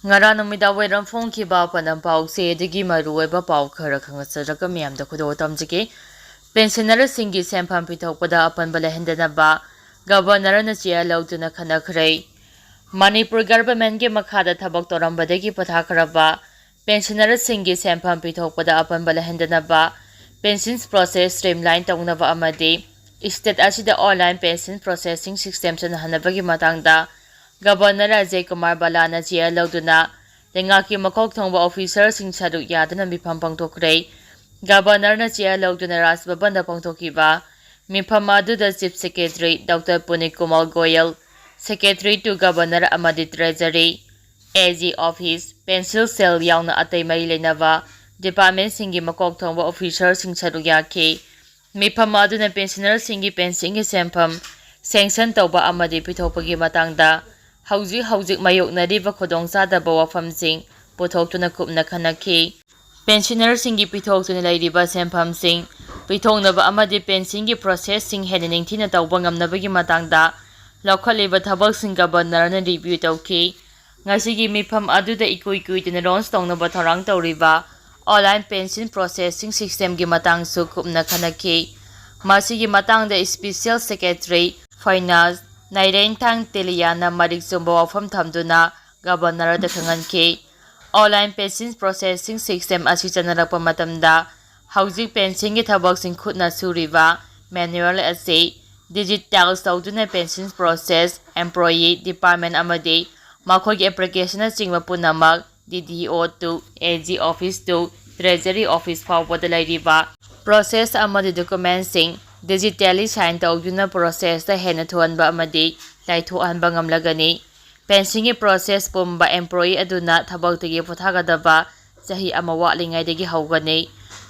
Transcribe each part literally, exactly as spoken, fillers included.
ꯉꯔꯥꯡ ꯅꯨꯃꯤꯗꯥꯡ ꯋꯥꯏꯔꯝ ꯐꯣꯡꯈꯤꯕ ꯑꯄꯟꯕ ꯄꯥꯎꯆꯦꯗꯒꯤ ꯃꯔꯨꯑꯣꯏꯕ ꯄꯥꯎ ꯈꯔ ꯈꯪꯍꯟꯖꯔꯒ ꯃꯤꯌꯥꯝꯗ ꯈꯨꯗꯣꯜ ꯇꯝꯖꯒꯦ꯫ ꯄꯦꯟꯁꯤꯟꯅꯔꯁꯤꯡꯒꯤ ꯁꯦꯟꯐꯝ ꯄꯤꯊꯣꯛꯄꯗ ꯑꯄꯟꯕ ꯂꯩꯍꯟꯗꯅꯕ ꯒꯕꯔꯅꯔꯅ ꯆꯦꯌꯔ ꯂꯧꯗꯨꯅ ꯈꯟꯅꯈ꯭ꯔꯦ꯫ ꯃꯅꯤꯄꯨꯔ ꯒꯚꯔꯟꯃꯦꯟꯠꯀꯤ ꯃꯈꯥꯗ ꯊꯕꯛ ꯇꯧꯔꯝꯕꯗꯒꯤ ꯄꯣꯊꯥꯈ꯭ꯔꯕ ꯄꯦꯟꯁꯤꯟꯅꯔꯁꯤꯡꯒꯤ ꯁꯦꯟꯐꯝ ꯄꯤꯊꯣꯛꯄꯗ ꯑꯄꯟꯕ ꯂꯩꯍꯟꯗꯅꯕ, ꯄꯦꯟꯁꯤꯟ ꯄ꯭ꯔꯣꯁꯦꯁ ꯁ꯭ꯇ꯭ꯔꯤꯝꯂꯥꯏꯟ ꯇꯧꯅꯕ ꯑꯃꯗꯤ ꯁ꯭ꯇꯦꯠ ꯑꯁꯤꯗ ꯑꯣꯟꯂꯥꯏꯟ ꯄꯦꯟꯁꯤꯟ ꯄ꯭ꯔꯣꯁꯦꯁꯤꯡ ꯁꯤꯁꯇꯦꯝ ꯆꯠꯅꯍꯟꯅꯕꯒꯤ ꯃꯇꯥꯡꯗ ꯒꯕꯔꯅꯔ ꯑꯖꯌ ꯀꯨꯃꯥꯔ ꯕꯂꯥꯅ ꯆꯦꯌꯔ ꯂꯧꯗꯨꯅ ꯂꯩꯉꯥꯛꯀꯤ ꯃꯀꯣꯛ ꯊꯣꯡꯕ ꯑꯣꯐꯤꯁꯔꯁꯤꯡ ꯁꯔꯨꯛ ꯌꯥꯗꯨꯅ ꯃꯤꯐꯝ ꯄꯥꯡꯊꯣꯛꯈ꯭ꯔꯦ꯫ ꯒꯕꯔꯅꯔꯅ ꯆꯦꯌꯔ ꯂꯧꯗꯨꯅ ꯔꯥꯖ ꯚꯕꯟꯗ ꯄꯥꯡꯊꯣꯛꯈꯤꯕ ꯃꯤꯐꯝ ꯑꯗꯨꯗ chief secretary doctor Punit Kumar Goyal, secretary to governor ꯑꯃꯗꯤ treasury, A G office, pencil cell ꯌꯥꯎꯅ ꯑꯇꯩ ꯃꯔꯤ ꯂꯩꯅꯕ ꯗꯤꯄꯥꯔꯠꯃꯦꯟꯠꯁꯤꯡꯒꯤ ꯃꯀꯣꯛ ꯊꯣꯡꯕ ꯑꯣꯐꯤꯁꯔꯁꯤꯡ ꯁꯔꯨꯛ ꯌꯥꯈꯤ꯫ ꯃꯤꯐꯝ ꯑꯗꯨꯅ ꯄꯦꯟꯁꯤꯟꯅꯔꯁꯤꯡꯒꯤ ꯄꯦꯟꯁꯤꯟꯒꯤ ꯁꯦꯟꯐꯝ ꯁꯦꯡꯁꯟ ꯇꯧꯕ ꯑꯃꯗꯤ ꯄꯤꯊꯣꯛꯄꯒꯤ ꯃꯇꯥꯡꯗ ꯍꯧꯖꯤꯛ ꯍꯧꯖꯤꯛ ꯃꯥꯌꯣꯛꯅꯔꯤꯕ ꯈꯨꯗꯣꯡꯆꯥꯗꯕ ꯋꯥꯐꯝꯁꯤꯡ ꯄꯨꯊꯣꯛꯇꯨꯅ ꯀꯨꯞꯅ ꯈꯟꯅꯈꯤ꯫ ꯄꯦꯟꯁꯤꯟꯅꯔꯁꯤꯡꯒꯤ ꯄꯤꯊꯣꯛꯇꯨꯅ ꯂꯩꯔꯤꯕ ꯁꯦꯟꯐꯝꯁꯤꯡ ꯄꯤꯊꯣꯛꯅꯕ ꯑꯃꯗꯤ ꯄꯦꯟꯁꯤꯟꯒꯤ ꯄ꯭ꯔꯣꯁꯦꯁꯁꯤꯡ ꯍꯦꯟꯅ ꯅꯤꯡꯊꯤꯅ ꯇꯧꯕ ꯉꯝꯅꯕꯒꯤ ꯃꯇꯥꯡꯗ ꯂꯧꯈꯠꯂꯤꯕ ꯊꯕꯛꯁꯤꯡ ꯒꯕꯔꯅꯔꯅ ꯔꯤꯚ꯭ꯌꯨ ꯇꯧꯈꯤ꯫ ꯉꯁꯤꯒꯤ ꯃꯤꯐꯝ ꯑꯗꯨꯗ ꯏꯀꯨꯏ ꯀꯨꯏꯗꯅ ꯂꯣꯟꯆ ꯇꯧꯅꯕ ꯊꯧꯔꯥꯡ ꯇꯧꯔꯤꯕ ꯑꯣꯟꯂꯥꯏꯟ ꯄꯦꯟꯁꯤꯟ ꯄ꯭ꯔꯣꯁꯦꯁꯤꯡ ꯁꯤꯁꯇꯦꯝꯒꯤ ꯃꯇꯥꯡꯁꯨ ꯀꯨꯞꯅ ꯈꯟꯅꯈꯤ꯫ ꯃꯁꯤꯒꯤ ꯃꯇꯥꯡꯗ ꯁ꯭ꯄꯦꯁꯤꯌꯦꯜ ꯁꯦꯀ꯭ꯔꯦꯇꯔꯤ ꯐꯥꯏꯅꯥꯟꯁ ꯅꯥꯏꯔꯦꯟꯊꯥꯡ ꯇꯦꯂꯤꯌꯥꯅ ꯃꯔꯤꯛ ꯆꯨꯝꯕ ꯋꯥꯐꯝ ꯊꯝꯗꯨꯅ ꯒꯕꯔꯅꯔꯗ ꯈꯪꯍꯟꯈꯤ꯫ ꯑꯣꯟꯂꯥꯏꯟ ꯄꯦꯟꯁꯤꯟ ꯄ꯭ꯔꯣꯁꯦꯁꯤꯡ ꯁꯤꯁꯇꯦꯝ ꯑꯁꯤ ꯆꯠꯅꯔꯛꯄ ꯃꯇꯝꯗ ꯍꯧꯖꯤꯛ ꯄꯦꯟꯁꯤꯟꯒꯤ ꯊꯕꯛꯁꯤꯡ ꯈꯨꯠꯅ ꯁꯨꯔꯤꯕ ꯃꯦꯅꯨꯑꯦꯜ ꯑꯁꯤ ꯗꯤꯖꯤꯇꯥꯏꯖ ꯇꯧꯗꯨꯅ ꯄꯦꯟꯁꯤꯟ ꯄ꯭ꯔꯣꯁꯦꯁ, ꯑꯦꯝꯄ꯭ꯂꯣꯌꯤ, ꯗꯤꯄꯥꯔꯠꯃꯦꯟꯠ ꯑꯃꯗꯤ ꯃꯈꯣꯏꯒꯤ ꯑꯦꯄ꯭ꯂꯤꯀꯦꯁꯟꯅꯆꯤꯡꯕ ꯄꯨꯝꯅꯃꯛ ꯗꯤ ꯗꯤ ꯑꯣ ꯇꯨ, ꯑꯦ G office two, treasury office ꯐꯥꯎꯕꯗ ꯂꯩꯔꯤꯕ ꯄ꯭ꯔꯣꯁꯦꯁ ꯑꯃꯗꯤ ꯗꯣꯀꯨꯃꯦꯟꯠꯁꯤꯡ ꯗꯤꯖꯤꯇꯦꯜꯂꯤ ꯁꯥꯏꯟ ꯇꯧꯗꯨꯅ ꯄ꯭ꯔꯣꯁꯦꯁꯇ ꯍꯦꯟꯅ ꯊꯨꯍꯟꯕ ꯑꯃꯗꯤ ꯂꯥꯏꯊꯣꯛꯍꯟꯕ ꯉꯝꯂꯒꯅꯤ꯫ ꯄꯦꯟꯁꯤꯟꯒꯤ ꯄ꯭ꯔꯣꯁꯦꯁ ꯄꯨꯝꯕ ꯑꯦꯝꯄ꯭ꯂꯣꯌꯤ ꯑꯗꯨꯅ ꯊꯕꯛꯇꯒꯤ ꯄꯣꯊꯥꯒꯗꯕ ꯆꯍꯤ ꯑꯃ ꯋꯥꯠꯂꯤꯉꯩꯗꯒꯤ ꯍꯧꯒꯅꯤ꯫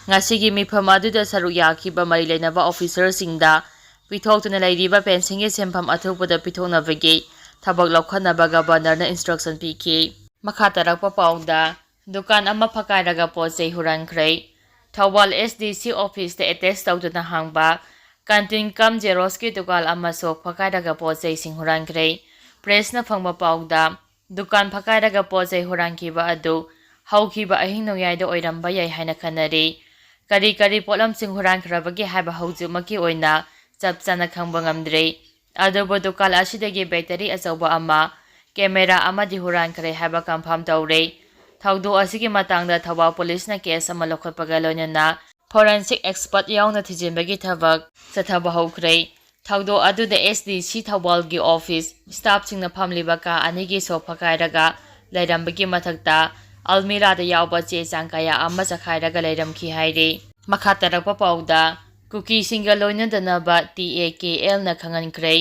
ꯉꯁꯤꯒꯤ ꯃꯤꯐꯝ ꯑꯗꯨꯗ ꯁꯔꯨꯛ ꯌꯥꯈꯤꯕ ꯃꯔꯤ ꯂꯩꯅꯕ ꯑꯣꯐꯤꯁꯔꯁꯤꯡꯗ ꯄꯤꯊꯣꯛꯇꯨꯅ ꯂꯩꯔꯤꯕ ꯄꯦꯟꯁꯤꯟꯒꯤ ꯁꯦꯟꯐꯝ ꯑꯊꯨꯕꯗ ꯄꯤꯊꯣꯛꯅꯕꯒꯤ ꯊꯕꯛ ꯂꯧꯈꯠꯅꯕ ꯒꯕꯔꯅꯔꯅ ꯏꯟꯁꯇ꯭ꯔꯛꯁꯟ ꯄꯤꯈꯤ꯫ ꯃꯈꯥ ꯇꯥꯔꯛꯄ ꯄꯥꯎꯗ, ꯗꯨꯀꯥꯟ ꯑꯃ ꯐꯛꯀꯥꯏꯔꯒ ꯄꯣꯠ ꯆꯩ ꯍꯨꯔꯥꯟꯈ꯭ꯔꯦ꯫ ꯊꯧꯕꯥꯜ ꯑꯦꯁ ꯗꯤ ꯁꯤ ꯑꯣꯐꯤꯁꯇ ꯑꯦꯇꯦꯆ ꯇꯧꯗꯨꯅ ꯍꯥꯡꯕ ꯀꯟꯇꯤꯟ ꯀꯝ ꯖꯦꯔꯣꯛꯁꯀꯤ ꯗꯨꯀꯥꯟ ꯑꯃꯁꯨ ꯐꯛꯀꯥꯏꯔꯒ ꯄꯣꯠ ꯆꯩꯁꯤꯡ ꯍꯨꯔꯥꯟꯈ꯭ꯔꯦ꯫ ꯄ꯭ꯔꯦꯁꯅ ꯐꯪꯕ ꯄꯥꯎꯗ, ꯗꯨꯀꯥꯟ ꯐꯛꯀꯥꯏꯔꯒ ꯄꯣꯠ ꯆꯩ ꯍꯨꯔꯥꯟꯈꯤꯕ ꯑꯗꯨ ꯍꯧꯈꯤꯕ ꯑꯍꯤꯡ ꯅꯣꯡꯌꯥꯏꯗ ꯑꯣꯏꯔꯝꯕ ꯌꯥꯏ ꯍꯥꯏꯅ ꯈꯟꯅꯔꯤ꯫ ꯀꯔꯤ ꯀꯔꯤ ꯄꯣꯠꯂꯝꯁꯤꯡ ꯍꯨꯔꯥꯟꯈ꯭ꯔꯕꯒꯦ ꯍꯥꯏꯕ ꯍꯧꯖꯤꯛꯃꯛꯀꯤ ꯑꯣꯏꯅ ꯆꯞ ꯆꯥꯅ ꯈꯪꯕ ꯉꯝꯗ꯭ꯔꯤ꯫ ꯑꯗꯨꯕꯨ ꯗꯨꯀꯥꯟ ꯑꯁꯤꯗꯒꯤ ꯕꯦꯇꯔꯤ ꯑꯆꯧꯕ ꯑꯃ, ꯀꯦꯃꯦꯔꯥ ꯑꯃꯗꯤ ꯍꯨꯔꯥꯟꯈ꯭ꯔꯦ ꯍꯥꯏꯕ ꯀꯟꯐꯥꯔꯝ ꯇꯧꯔꯦ꯫ ꯊꯧꯗꯣꯛ ꯑꯁꯤꯒꯤ ꯃꯇꯥꯡꯗ ꯊꯧꯕꯥꯜ ꯄꯨꯂꯤꯁꯅ ꯀꯦꯁ ꯑꯃ ꯂꯧꯈꯠꯄꯒ ꯂꯣꯏꯅꯅ ꯐꯣꯔꯦꯟꯁꯤꯛ ꯑꯦꯛꯁꯄꯔꯠ ꯌꯥꯎꯅ ꯊꯤꯖꯤꯟꯕꯒꯤ ꯊꯕꯛ ꯆꯠꯊꯕ ꯍꯧꯈ꯭ꯔꯦ꯫ ꯊꯧꯗꯣꯛ ꯑꯗꯨꯗ ꯑꯦꯁ ꯗꯤ ꯁꯤ ꯊꯧꯕꯥꯜꯒꯤ ꯑꯣꯐꯤꯁ ꯁ꯭ꯇꯥꯐꯁꯤꯡꯅ ꯐꯝꯂꯤꯕ ꯀꯥ ꯑꯅꯤꯒꯤ ꯁꯣ ꯐꯛꯀꯥꯏꯔꯒ ꯂꯩꯔꯝꯕꯒꯤ ꯃꯊꯛꯇ ꯑꯜꯃꯤꯔꯥꯗ ꯌꯥꯎꯕ ꯆꯦ ꯆꯥꯡ ꯀꯌꯥ ꯑꯃ ꯆꯈꯥꯏꯔꯒ ꯂꯩꯔꯝꯈꯤ ꯍꯥꯏꯔꯤ꯫ ꯃꯈꯥ ꯇꯥꯔꯛꯄ ꯄꯥꯎꯗ, ꯀꯨꯀꯤꯁꯤꯡꯒ ꯂꯣꯏꯅꯗꯅꯕ ꯇꯤ ꯑꯦ ꯀꯦ ꯑꯦꯜꯅ ꯈꯪꯍꯟꯈ꯭ꯔꯦ꯫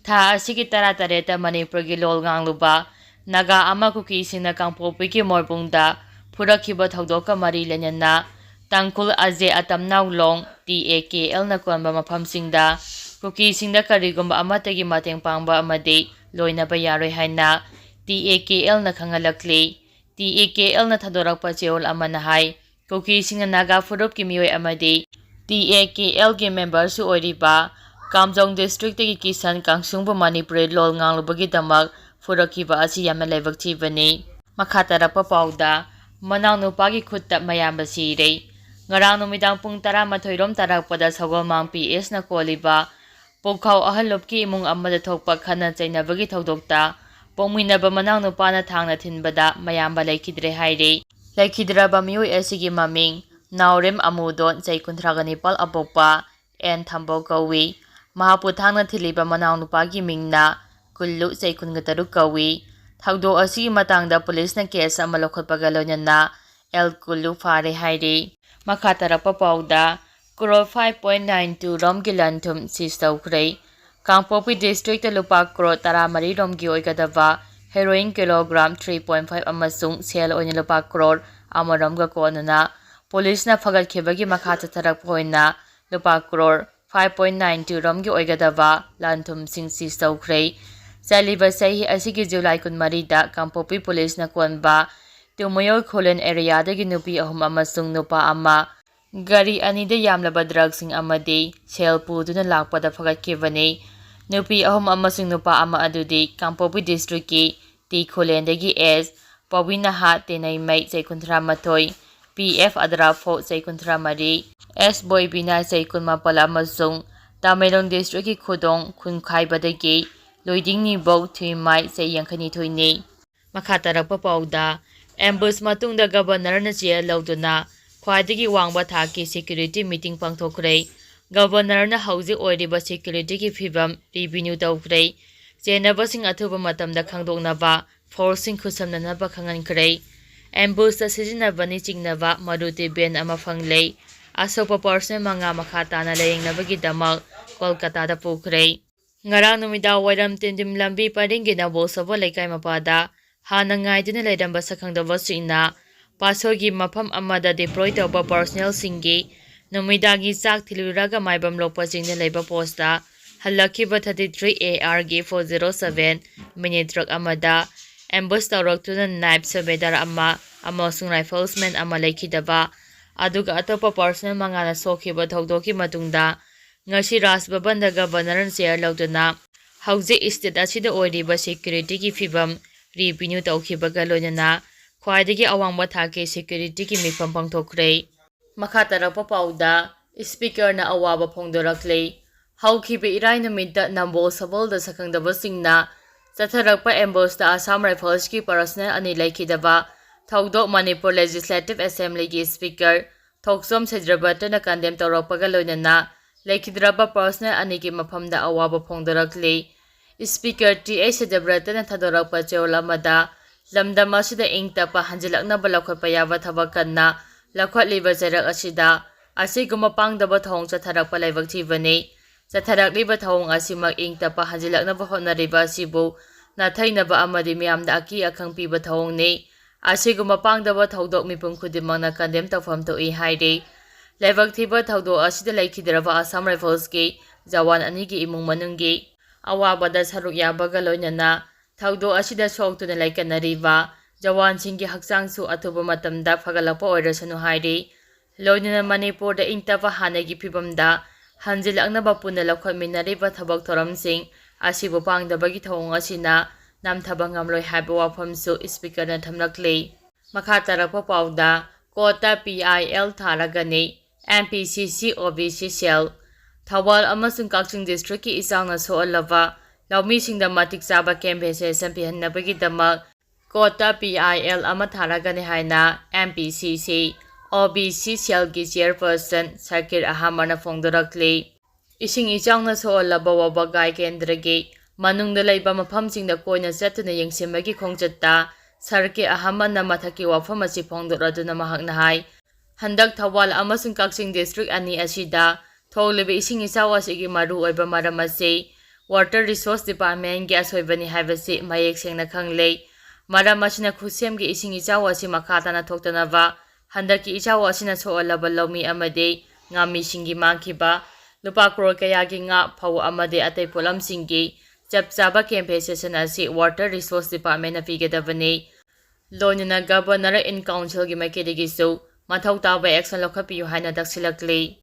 ꯊꯥ ꯑꯁꯤꯒꯤ ꯇꯔꯥꯇꯔꯦꯠꯇ ꯃꯅꯤꯄꯨꯔꯒꯤ ꯂꯣꯜ ꯉꯥꯡꯂꯨꯕ ꯅꯥꯒꯥ ꯑꯃ ꯀꯨꯀꯤꯁꯤꯡꯅ ꯀꯥꯡꯄꯣꯛꯄꯤꯒꯤ ꯃꯣꯏꯕꯨꯡꯗ ꯐꯨꯔꯛꯈꯤꯕ ꯊꯧꯗꯣꯛꯀ ꯃꯔꯤ ꯂꯩꯅꯅ ꯇꯥꯡꯈꯨꯜ ꯑꯖꯦ ꯑꯇꯝꯅꯥꯎꯂꯣꯡ ꯇꯤ ꯑꯦ ꯀꯦ ꯑꯦꯜꯅ ꯀꯣꯟꯕ ꯃꯐꯝꯁꯤꯡꯗ ꯀꯨꯀꯤꯁꯤꯡꯗ ꯀꯔꯤꯒꯨꯝꯕ ꯑꯃꯠꯇꯒꯤ ꯃꯇꯦꯡ ꯄꯥꯡꯕ ꯑꯃꯗꯤ ꯂꯣꯏꯅꯕ ꯌꯥꯔꯣꯏ ꯍꯥꯏꯅ T A K ꯑꯦꯜꯅ ꯈꯪꯍꯜꯂꯛꯂꯤ꯫ T A K ꯑꯦꯜꯅ ꯊꯥꯗꯣꯔꯛꯄ ꯆꯦꯔꯣꯜ ꯑꯃꯅ ꯍꯥꯏ, ꯀꯨꯀꯤꯁꯤꯡꯅ ꯅꯥꯒꯥ ꯐꯨꯔꯨꯞꯀꯤ ꯃꯤꯑꯣꯏ ꯑꯃꯗꯤ ꯇꯤ ꯑꯦ ꯀꯦ ꯑꯦꯜꯒꯤ ꯃꯦꯝꯕꯔꯁꯨ ꯑꯣꯏꯔꯤꯕ ꯀꯥꯝꯖꯣꯡ ꯗꯤꯁꯇ꯭ꯔꯤꯛꯇꯒꯤ ꯀꯤꯁꯟ ꯀꯥꯡꯁꯨꯡꯕꯨ ꯃꯅꯤꯄꯨꯔꯤ ꯂꯣꯜ ꯉꯥꯡꯂꯨꯕꯒꯤꯗꯃꯛ ꯐꯨꯔꯛꯈꯤꯕ ꯑꯁꯤ ꯌꯥꯝꯅ ꯂꯥꯏꯕꯛ ꯊꯤꯕꯅꯤ꯫ ꯃꯈꯥ ꯇꯥꯔꯛꯄ ꯄꯥꯎꯗ, ꯃꯅꯥꯎꯅꯨꯄꯥꯒꯤ ꯈꯨꯠꯇ ꯃꯌꯥꯝꯕ ꯁꯤꯔꯦ꯫ ꯉꯔꯥꯡ ꯅꯨꯃꯤꯗꯥꯡ ꯄꯨꯡ ꯇꯔꯥꯃꯥꯊꯣꯏ ꯔꯣꯝ ꯇꯥꯔꯛꯄꯗ ꯁꯒꯣꯜꯃꯥꯡ ꯄꯤ ꯑꯦꯁꯅ ꯀꯣꯜꯂꯤꯕ ꯄꯨꯈꯥꯎ ꯑꯍꯜ ꯂꯨꯞꯀꯤ ꯏꯃꯨꯡ ꯑꯃꯗ ꯊꯣꯛꯄ ꯈꯠꯅ ꯆꯩꯅꯕꯒꯤ ꯊꯧꯗꯣꯛꯇ ꯄꯣꯛꯃꯤꯟꯅꯕ ꯃꯅꯥꯎꯅꯨꯄꯥꯅ ꯊꯥꯡꯅ ꯊꯤꯟꯕꯗ ꯃꯌꯥꯝꯕ ꯂꯩꯈꯤꯗ꯭ꯔꯦ ꯍꯥꯏꯔꯤ꯫ ꯂꯩꯈꯤꯗ꯭ꯔꯕ ꯃꯤꯑꯣꯏ ꯑꯁꯤꯒꯤ ꯃꯃꯤꯡ ꯅꯥꯎꯔꯦꯝ ꯑꯃꯨꯗꯣꯟ, ꯆꯍꯤ ꯀꯨꯟꯊ꯭ꯔꯥꯒ ꯅꯤꯄꯥꯜ, ꯑꯄꯣꯛꯄ ꯑꯦꯟ ꯊꯝꯕꯧ ꯀꯧꯏ꯫ ꯃꯍꯥꯛꯄꯨ ꯊꯥꯡꯅ ꯊꯤꯜꯂꯤꯕ ꯃꯅꯥꯎꯅꯨꯄꯥꯒꯤ ꯃꯤꯡꯅ ꯀꯨꯜꯂꯨ, ꯆꯍꯤ ꯀꯨꯟꯒ ꯇꯔꯨꯛ ꯀꯧꯏ꯫ ꯊꯧꯗꯣꯛ ꯑꯁꯤꯒꯤ ꯃꯇꯥꯡꯗ ꯄꯨꯂꯤꯁꯅ ꯀꯦꯁ ꯑꯃ ꯂꯧꯈꯠꯄꯒ ꯂꯣꯏꯅꯅ ꯑꯦꯜ ꯀꯨꯜꯂꯨ ꯐꯥꯔꯦ ꯍꯥꯏꯔꯤ꯫ ꯃꯈꯥ ꯇꯥꯔꯛꯄ ꯄꯥꯎꯗ, crore five point nine two ꯔꯣꯝꯒꯤ ꯂꯟ ꯊꯨꯝ ꯁꯤꯖ ꯇꯧꯈ꯭ꯔꯦ꯫ ꯀꯥꯡꯄꯣꯛꯄꯤ ꯗꯤꯁꯇ꯭ꯔꯤꯛꯇ ꯂꯨꯄꯥ ꯀ꯭ꯔꯣꯔ ꯇꯔꯥꯃꯔꯤ ꯔꯣꯝꯒꯤ ꯑꯣꯏꯒꯗꯕ heroine kilogram three point five ꯑꯃꯁꯨꯡ ꯁꯦꯜ ꯑꯣꯏꯅ ꯂꯨꯄꯥ ꯀ꯭ꯔꯣꯔ ꯑꯃ ꯔꯣꯝꯒ ꯀꯣꯟꯅꯅ ꯄꯨꯂꯤꯁꯅ ꯐꯒꯠꯈꯤꯕꯒꯤ ꯃꯈꯥ ꯆꯠꯊꯔꯛꯄ ꯑꯣꯏꯅ ꯂꯨꯄꯥ crore five point nine two ꯔꯣꯝꯒꯤ ꯑꯣꯏꯒꯗꯕ ꯂꯟ ꯊꯨꯝꯁꯤꯡ ꯁꯤꯖ ꯇꯧꯈ꯭ꯔꯦ꯫ ꯆꯠꯂꯤꯕ ꯆꯍꯤ ꯑꯁꯤꯒꯤ ꯖꯨꯂꯥꯏ ꯀꯨꯟꯃꯔꯤꯗ ꯀꯥꯡꯄꯣꯛꯄꯤ ꯄꯨꯂꯤꯁꯅ ꯀꯣꯟꯕ ꯇꯨꯃꯌꯣꯜ ꯈꯨꯂꯦꯟ ꯑꯦꯔꯤꯌꯥꯗꯒꯤ ꯅꯨꯄꯤ ꯑꯍꯨꯝ ꯑꯃꯁꯨꯡ ꯅꯨꯄꯥ ꯑꯃ ꯒꯥꯔꯤ ꯑꯅꯤꯗ ꯌꯥꯝꯂꯕ ꯗ꯭ꯔꯒꯁꯤꯡ ꯑꯃꯗꯤ ꯁꯦꯜ ꯄꯨꯗꯨꯅ ꯂꯥꯛꯄꯗ ꯐꯒꯠꯈꯤꯕꯅꯤ꯫ ꯅꯨꯄꯤ ꯑꯍꯨꯝ ꯑꯃꯁꯨꯡ ꯅꯨꯄꯥ ꯑꯃ ꯑꯗꯨꯗꯤ ꯀꯥꯡꯄꯣꯛꯄꯤ ꯗꯤꯁꯇ꯭ꯔꯤꯛꯀꯤ ꯇꯤ ꯈꯨꯂꯦꯟꯗꯒꯤ ꯑꯦꯁ ꯄꯥꯎꯕꯤꯅꯍꯥ ꯇꯦꯅꯩꯃꯩ ꯆꯍꯤ ꯀꯨꯟꯊ꯭ꯔꯥ ꯃꯥꯊꯣꯏ, ꯄꯤ ꯑꯦꯐ ꯑꯗ꯭ꯔꯥꯐꯣ ꯆꯍꯤ ꯀꯨꯟꯊ꯭ꯔꯥ ꯃꯔꯤ, ꯑꯦꯁ ꯕꯣꯏꯕꯤꯅꯥ ꯆꯍꯤ ꯀꯨꯟ ꯃꯥꯄꯜ ꯑꯃꯁꯨꯡ ꯇꯃꯦꯡꯂꯣꯡ ꯗꯤꯁꯇ꯭ꯔꯤꯛꯀꯤ ꯈꯨꯗꯣꯡ ꯈꯨꯟꯈꯥꯏꯕꯗꯒꯤ ꯂꯣꯏꯗꯤꯡ ꯅꯤꯕꯧ ꯊꯨꯏꯃꯥꯏ ꯆꯍꯤ ꯌꯥꯡꯈꯩꯅꯤꯊꯣꯏꯅꯤ꯫ ꯃꯈꯥ ꯇꯥꯔꯛꯄ ꯄꯥꯎꯗ, ꯑꯦꯝꯕꯨꯁ ꯃꯇꯨꯡꯗ ꯒꯕꯔꯅꯔꯅ ꯆꯦꯌꯔ ꯂꯧꯗꯨꯅ ꯈ꯭ꯋꯥꯏꯗꯒꯤ ꯋꯥꯡꯕ ꯊꯥꯛꯀꯤ ꯁꯦꯀ꯭ꯌꯨꯔꯤꯇꯤ ꯃꯤꯇꯤꯡ ꯄꯥꯡꯊꯣꯛꯈ꯭ꯔꯦ꯫ ꯒꯕꯔꯅꯔꯅ ꯍꯧꯖꯤꯛ ꯑꯣꯏꯔꯤꯕ ꯁꯦꯀ꯭ꯌꯨꯔꯤꯇꯤꯒꯤ ꯐꯤꯕꯝ ꯔꯤꯚꯤꯅ꯭ꯌꯨ ꯇꯧꯈ꯭ꯔꯦ꯫ ꯆꯦꯟꯅꯕꯁꯤꯡ ꯑꯊꯨꯕ ꯃꯇꯝꯗ ꯈꯪꯗꯣꯛꯅꯕ ꯐꯣꯔꯁꯁꯤꯡ ꯈꯨꯠꯁꯝꯅꯅꯕ ꯈꯪꯍꯟꯈ꯭ꯔꯦ꯫ ꯑꯦꯝꯕꯨꯁꯇ ꯁꯤꯖꯤꯟꯅꯕꯅꯤ ꯆꯤꯡꯅꯕ ꯃꯔꯨꯇꯤ ꯚꯦꯟ ꯑꯃ ꯐꯪꯂꯦ꯫ ꯑꯁꯣꯛꯄ ꯄꯥꯔꯁꯅꯦꯜ ꯃꯉꯥ ꯃꯈꯥ ꯇꯥꯅ ꯂꯥꯌꯦꯡꯅꯕꯒꯤꯗꯃꯛ ꯀꯣꯜꯀꯇꯥꯗ ꯄꯨꯈ꯭ꯔꯦ꯫ ꯉꯔꯥꯡ ꯅꯨꯃꯤꯗꯥꯡ ꯋꯥꯏꯔꯝ ꯇꯤꯟꯗꯤꯝ ꯂꯝꯕꯤ ꯄꯔꯤꯡꯒꯤ ꯅꯝꯕꯣꯜ ꯁꯣꯕꯣ ꯂꯩꯀꯥꯏ ꯃꯄꯥꯗ ꯍꯥꯟꯅ ꯉꯥꯏꯗꯨꯅ ꯂꯩꯔꯝꯕ ꯁꯛꯈꯪꯗꯕꯁꯤꯡꯅ ꯄꯥꯠꯁꯣꯏꯒꯤ ꯃꯐꯝ ꯑꯃꯗ ꯗꯤꯄ꯭ꯂꯣꯏ ꯇꯧꯕ ꯄꯥꯔꯁꯅꯦꯜꯁꯤꯡꯒꯤ ꯅꯨꯃꯤꯗꯥꯡꯒꯤ ꯆꯥꯛ ꯊꯤꯜꯂꯨꯔꯒ ꯃꯥꯏꯕꯝ ꯂꯣꯛꯄ ꯆꯤꯡꯗ ꯂꯩꯕ ꯄꯣꯁꯇ ꯍꯜꯂꯛꯈꯤꯕ ꯊꯥꯔꯇꯤ ꯊ꯭ꯔꯤ ꯑꯦ ꯑꯥꯔꯒꯤ ꯐꯣꯔ ꯖꯦꯔꯣ ꯁꯚꯦꯟ ꯃꯤꯅꯤ ꯇ꯭ꯔꯛ ꯑꯃꯗ ꯑꯦꯝꯕꯨꯁ ꯇꯧꯔꯛꯇꯨꯅ ꯅꯥꯏꯞ ꯁꯨꯕꯦꯗꯥꯔ ꯑꯃ ꯑꯃꯁꯨꯡ ꯔꯥꯏꯐꯜꯁꯃꯦꯟ ꯑꯃ ꯂꯩꯈꯤꯗꯕ, ꯑꯗꯨꯒ ꯑꯇꯣꯞꯄ ꯄꯥꯔꯁꯅꯦꯜ ꯃꯉꯥꯅ ꯁꯣꯛꯈꯤꯕ ꯊꯧꯗꯣꯛꯀꯤ ꯃꯇꯨꯡꯗ ꯉꯁꯤ ꯔꯥꯖ ꯚꯕꯟꯗ ꯒꯕꯔꯅꯔꯅ ꯆꯦꯌꯔ ꯂꯧꯗꯨꯅ ꯍꯧꯖꯤꯛ ꯁ꯭ꯇꯦꯠ ꯑꯁꯤꯗ ꯑꯣꯏꯔꯤꯕ ꯁꯦꯀ꯭ꯌꯨꯔꯤꯇꯤꯒꯤ ꯐꯤꯕꯝ ꯔꯤꯚꯤꯅ꯭ꯌꯨ ꯇꯧꯈꯤꯕꯒ ꯂꯣꯏꯅꯅ ꯈ꯭ꯋꯥꯏꯗꯒꯤ ꯑꯋꯥꯡꯕ ꯊꯥꯛꯀꯤ ꯁꯦꯀ꯭ꯌꯨꯔꯤꯇꯤꯒꯤ ꯃꯤꯐꯝ ꯄꯥꯡꯊꯣꯛꯈ꯭ꯔꯦ꯫ ꯃꯈꯥ ꯇꯥꯔꯛꯄ ꯄꯥꯎꯗ, ꯁ꯭ꯄꯤꯀꯔꯅ ꯑꯋꯥꯕ ꯐꯣꯡꯗꯣꯔꯛꯂꯦ꯫ ꯍꯧꯈꯤꯕ ꯏꯔꯥꯏ ꯅꯨꯃꯤꯠꯇ ꯅꯝꯕꯣꯜ ꯁꯣꯕꯣꯜꯗ ꯁꯛꯈꯪꯗꯕꯁꯤꯡꯅ ꯆꯠꯊꯔꯛꯄ ꯑꯦꯝꯕꯨꯁꯇ ꯑꯁꯥꯝ ꯔꯥꯏꯐꯜꯁꯀꯤ ꯄꯥꯔꯁꯅꯦꯜ ꯑꯅꯤ ꯂꯩꯈꯤꯗꯕ ꯊꯧꯗꯣꯛ ꯃꯅꯤꯄꯨꯔ ꯂꯦꯖꯤꯁꯂꯦꯇꯤꯚ ꯑꯦꯁꯦꯝꯕ꯭ꯂꯤꯒꯤ ꯁ꯭ꯄꯤꯀꯔ ꯊꯣꯛꯆꯣꯝ ꯁꯩꯗ꯭ꯔꯕꯇꯅ ꯀꯟꯗꯦꯝ ꯇꯧꯔꯛꯄꯒ ꯂꯣꯏꯅꯅ ꯂꯩꯈꯤꯗ꯭ꯔꯕ ꯄꯥꯔꯁꯅꯦꯜ ꯑꯅꯤꯒꯤ ꯃꯐꯝꯗ ꯑꯋꯥꯕ ꯐꯣꯡꯗꯣꯔꯛꯂꯤ꯫ ꯁ꯭ꯄꯤꯀꯔ ꯇꯤ ꯑꯦꯁ ꯁꯩꯗ꯭ꯔꯕꯇꯅ ꯊꯥꯗꯣꯔꯛꯄ ꯆꯦꯔꯣꯜ ꯑꯃꯗ ꯂꯝꯗꯝ ꯑꯁꯤꯗ ꯏꯪ ꯇꯞꯄ ꯍꯟꯖꯤꯜꯂꯛꯅꯕ ꯂꯧꯈꯠꯄ ꯌꯥꯕ ꯊꯕꯛ ꯀꯟꯅ ꯂꯧꯈꯠꯂꯤꯕ ꯆꯩꯔꯛ ꯑꯁꯤꯗ ꯑꯁꯤꯒꯨꯝꯕ ꯄꯥꯡꯗꯕ ꯊꯧꯑꯣꯡ ꯆꯠꯊꯔꯛꯄ ꯂꯥꯏꯕꯛ ꯊꯤꯕꯅꯤ꯫ ꯆꯠꯊꯔꯛꯂꯤꯕ ꯊꯧꯑꯣꯡ ꯑꯁꯤꯃꯛ ꯏꯪ ꯇꯞꯄ ꯍꯟꯖꯤꯜꯂꯛꯅꯕ ꯍꯣꯠꯅꯔꯤꯕ ꯑꯁꯤꯕꯨ ꯅꯥꯊꯩꯅꯕ ꯑꯃꯗꯤ ꯃꯤꯌꯥꯝꯗ ꯑꯀꯤ ꯑꯈꯪ ꯄꯤꯕ ꯊꯧꯑꯣꯡꯅꯤ꯫ ꯑꯁꯤꯒꯨꯝꯕ ꯄꯥꯡꯗꯕ ꯊꯧꯗꯣꯛ ꯃꯤꯄꯨꯝ ꯈꯨꯗꯤꯡꯃꯛꯅ ꯀꯟꯗꯦꯝ ꯇꯧꯐꯝ ꯊꯣꯛꯏ ꯍꯥꯏꯔꯤ꯫ ꯂꯥꯏꯕꯛ ꯊꯤꯕ ꯊꯧꯗꯣꯛ ꯑꯁꯤꯗ ꯂꯩꯈꯤꯗ꯭ꯔꯕ ꯑꯁꯥꯝ ꯔꯥꯏꯐꯜꯁꯀꯤ ꯖꯋꯥꯟ ꯑꯅꯤꯒꯤ ꯏꯃꯨꯡ ꯃꯅꯨꯡꯒꯤ ꯑꯋꯥꯕꯗ ꯁꯔꯨꯛ ꯌꯥꯕꯒ ꯂꯣꯏꯅꯅ ꯊꯧꯗꯣꯛ ꯑꯁꯤꯗ ꯁꯣꯛꯇꯨꯅ ꯂꯥꯏꯀꯠꯅꯔꯤꯕ ꯖꯋꯥꯟꯁꯤꯡꯒꯤ ꯍꯛꯆꯥꯡꯁꯨ ꯑꯊꯨꯕ ꯃꯇꯝꯗ ꯐꯒꯠꯂꯛꯄ ꯑꯣꯏꯔꯁꯅꯨ ꯍꯥꯏꯔꯤ꯫ ꯂꯣꯏꯅꯅ ꯃꯅꯤꯄꯨꯔꯗ ꯏꯪ ꯇꯞꯄ ꯍꯥꯟꯅꯒꯤ ꯐꯤꯕꯝꯗ ꯍꯟꯖꯤꯜꯂꯛꯅꯕ ꯄꯨꯟꯅ ꯂꯧꯈꯠꯃꯤꯟꯅꯔꯤꯕ ꯊꯕꯛ ꯊꯧꯔꯝꯁꯤꯡ ꯑꯁꯤꯕꯨ ꯄꯥꯡꯗꯕꯒꯤ ꯊꯧꯑꯣꯡ ꯑꯁꯤꯅ ꯅꯝꯊꯕ ꯉꯝꯂꯣꯏ ꯍꯥꯏꯕ ꯋꯥꯐꯝꯁꯨ Speakerꯅ ꯊꯝꯂꯛꯂꯤ꯫ ꯃꯈꯥ ꯇꯥꯔꯛꯄ ꯄꯥꯎꯗ, ꯀꯣꯔꯠꯇ P I L ꯊꯥꯔꯒꯅꯤ, M P C C O B C cell꯫ Thoubal ꯑꯃꯁꯨꯡ ꯀꯛꯆꯤꯡ districtꯀꯤ ꯏꯆꯥꯎꯅ ꯁꯣꯛꯍꯜꯂꯕ ꯂꯧꯃꯤꯁꯤꯡꯗ ꯃꯇꯤꯛ ꯆꯥꯕ compensation ꯄꯤꯍꯟꯅꯕꯒꯤꯗꯃꯛ ꯀꯣꯔꯠꯇ P I L ꯑꯃ ꯊꯥꯔꯒꯅꯤ ꯍꯥꯏꯅ M P C C O B C cellꯒꯤ chairperson ꯁꯀꯤꯔ ꯑꯍꯃꯗꯅ ꯐꯣꯡꯗꯣꯔꯛꯂꯤ꯫ ꯏꯁꯤꯡ ꯏꯆꯥꯎꯅ ꯁꯣꯛꯍꯜꯂꯕ ꯋꯥꯕꯒꯥꯏ ꯀꯦꯟꯗ꯭ꯔꯒꯤ ꯃꯅꯨꯡꯗ ꯂꯩꯕ ꯃꯐꯝꯁꯤꯡꯗ ꯀꯣꯏꯅ ꯆꯠꯇꯨꯅ ꯌꯦꯡꯁꯤꯟꯕꯒꯤ ꯈꯣꯡꯆꯠꯇ ꯁꯔꯀꯤꯔ ꯑꯍꯃꯗꯅ ꯃꯊꯛꯀꯤ ꯋꯥꯐꯝ ꯑꯁꯤ ꯐꯣꯡꯗꯣꯔꯗꯨꯅ ꯃꯍꯥꯛꯅ ꯍꯥꯏ, ꯍꯟꯗꯛ ꯊꯧꯕꯥꯜ ꯑꯃꯁꯨꯡ ꯀꯛꯆꯤꯡ district ꯑꯅꯤ ꯑꯁꯤꯗ ꯊꯣꯛꯂꯤꯕ ꯏꯁꯤꯡ ꯏꯆꯥꯎ ꯑꯁꯤꯒꯤ ꯃꯔꯨꯑꯣꯏꯕ ꯃꯔꯝ ꯑꯁꯤ Water Resource Departmentꯀꯤ ꯑꯁꯣꯏꯕꯅꯤ ꯍꯥꯏꯕꯁꯤ ꯃꯌꯦꯛ ꯁꯦꯡꯅ ꯈꯪꯂꯦ꯫ ꯃꯔꯝ ꯑꯁꯤꯅ ꯈꯨꯠꯁꯦꯝꯒꯤ ꯏꯁꯤꯡ ꯏꯆꯥꯎ ꯑꯁꯤ ꯃꯈꯥ ꯇꯥꯅ ꯊꯣꯛꯇꯅꯕ ꯍꯟꯗꯛꯀꯤ ꯏꯆꯥꯎ ꯑꯁꯤꯅ ꯁꯣꯛꯍꯜꯂꯕ ꯂꯧꯃꯤ ꯑꯃꯗꯤ ꯉꯥꯃꯤꯁꯤꯡꯒꯤ ꯃꯥꯡꯈꯤꯕ ꯂꯨꯄꯥ ꯀ꯭ꯔꯣꯔ ꯀꯌꯥꯒꯤ ꯉꯥ, ꯐꯧ ꯑꯃꯗꯤ ꯑꯇꯩ ꯄꯣꯠꯂꯝꯁꯤꯡꯒꯤ ꯆꯞ ꯆꯥꯕ compensation ꯑꯁꯤ Water Resource Departmentꯅ ꯄꯤꯒꯗꯕꯅꯤ꯫ ꯂꯣꯏꯅꯅ Governor in Councilꯒꯤ ꯃꯥꯏꯀꯩꯗꯒꯤꯁꯨ ꯃꯊꯧ ꯇꯥꯕ action ꯂꯧꯈꯠꯄꯤꯌꯨ ꯍꯥꯏꯅ ꯇꯛꯁꯤꯜꯂꯛꯂꯤ꯫